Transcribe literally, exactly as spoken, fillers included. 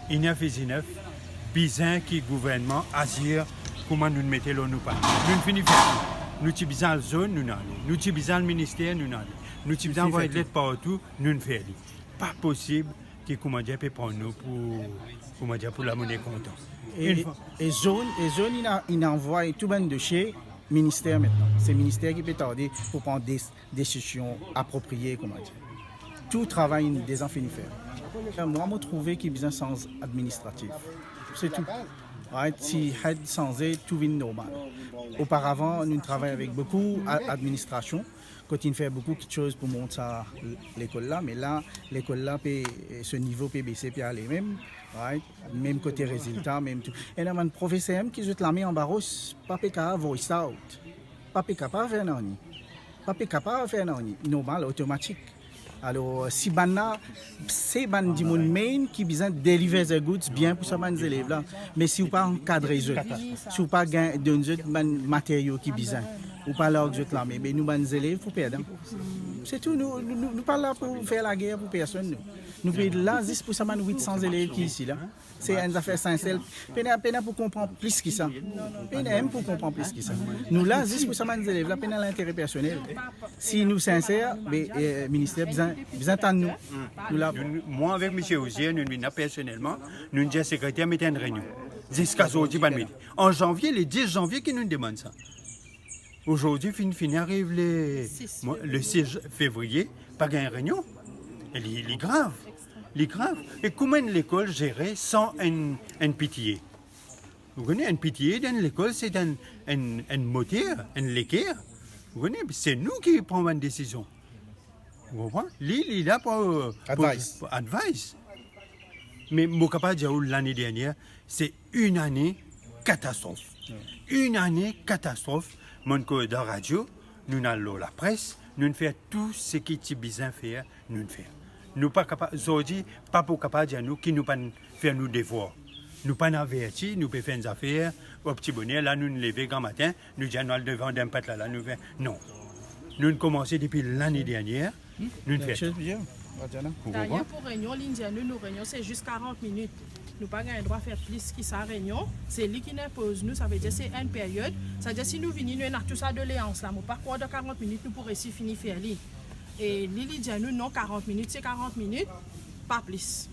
Inef is inef, bizin ki gouvernman azir kouma nou mete lor nou pa. Nou fini fer tou. Nou ti bizin al zone, nou ale. Nou ti bizin al minister, nou ale. Nou ti bizin anvoy let partou, nou fer li. Pa posib ki, koumadir, pe pran nou pou, koumadir, pou lamone kontan. E, e zone, e zone, inn a, inn anvoy tou bann dosie minister aster. Se minister ki pe tarde pou pran de, desizion apropriye, koumadir. Tou travay inn deza fini fer. Mwa, mo trouve ki bizin sanz administratif. Se tou. Right, ti head sanze, tou vinn normal. Oparavan, nou travay avek boukou a-, administrasion, kot inn fer boukou kiksoz pou mont sa l-, lekol la, me la, lekol la pe, so nivo pe bese, pe ale mem, right? Mem kote rezilta, mem tou. Ena bann profeser mem ki zot lame anba ros, pa pe kapav voice out, pa pe kapav fer nanye, pa pe kapav fer nanye, normal, otomatik. Alor, si bann la, se bann dimoun mem ki bizin deliver the goods bien pou sa bann zelev la. Me si ou pa ankadre zot, si ou pa gagn, donn zot bann materio ki bizin, ou pa larg zot lame, be nou bann zelev pou perd. Se tou, nou, nou, nou, nou pa la pou fer lager pou personn, nou. Nou pe la zis pou sa bann wit san zelev ki isi la. Se enn zafer sinser. Pena, pena pou konpran plis ki sa. Pena mem pou konpran plis ki sa. Nou la zis pou sa bann zelev la, pena lintere personel. Si nou sinser, be, eh, minister bizin, bizin tann nou. Nou la. Nou, nou, mwa avek misie Ozier, nou vinn la personelman, nou dir sekreter met enn reynion. Ziska zordi, bann mete. An zanvie, le dis zanvie ki nou demann sa. Zordi, finn, finn ariv le, le sis fevriye, pa gagn reynion. E li, li grav. Li grav. E kouma enn lekol zere san enn, enn P T A? Ou kone, enn P T A dan enn lekol, se enn, enn, enn moter, enn leker. Ou kone, se nou ki pran bann desizion. Ou konpran? Li, li la pou, pou advice. Me mo kapav dir ou, lane dernier, se enn ane katastrof. Enn ane katastrof. Monn koz dan radio, nou al lor lapres, nou fer tou seki ti bizin fer, nou fer. Nou pa kapav, zordi, pa pou kapav dir nou ki nou pa'nn fer nou devwar. Nou pa'nn averti, nou pe fer enn zafer, op ti boner, la nou leve gramatin, nou dir nou al devan enn pat la, la nou fer. Non. Nou koumans depi lane dernier, nou fer. Ou konpran? Dayer pou reynion, li dir nou, nou reynion se zis karant minit. Nou pa gagn drwa fer plis ki sa reynion. Se li ki inpoz nou, savedir se enn peryod. Savedir si nou vini, nou ena tou sa doleans la, mo pa krwar dan karant minit nou pou resi fini fer li. E li, li dir nou, non, karant minit, se karant minit, pa plis.